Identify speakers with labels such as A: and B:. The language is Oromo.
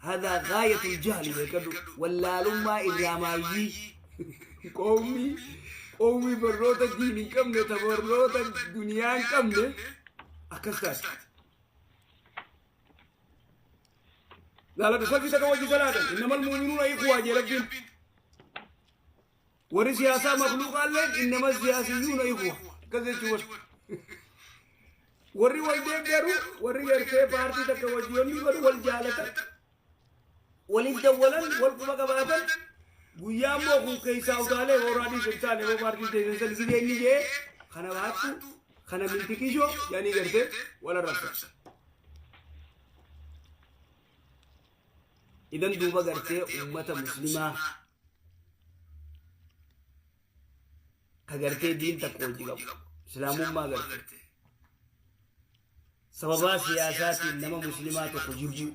A: Haadhaa gaayatul jahli beekadhu wallaalummaa irraa maayyii. Qowmii qowmii barnoota diin hin qabne ta barnoota duniyaa hin qabne akkas taate. Laaladhu salfii takka wajji salaatan innamal mu'minuuna ikhwaa jee rabbiin. Warri siyaasaa makluuqaalleen innama siyaasiyyuuna ikhwa akkas jechuu bar. Warri wal deeggaru warri gartee paartii takka wajji wanni godhu wal jaalatan waliif dawwalan wal quba qabaatan guyyaa immoo kun keessaa utaalee horaa dhiise hin taane yoo paartii teessan san gidee inni jee kana baattu kana mintikishoo yaanii gartee wal arrabsan. Idan duuba gartee ummata muslimaa ka gartee diin takka wajji qabu islaamummaa gartee sababaa siyaasaatiin nama muslimaa tokko jibbuu.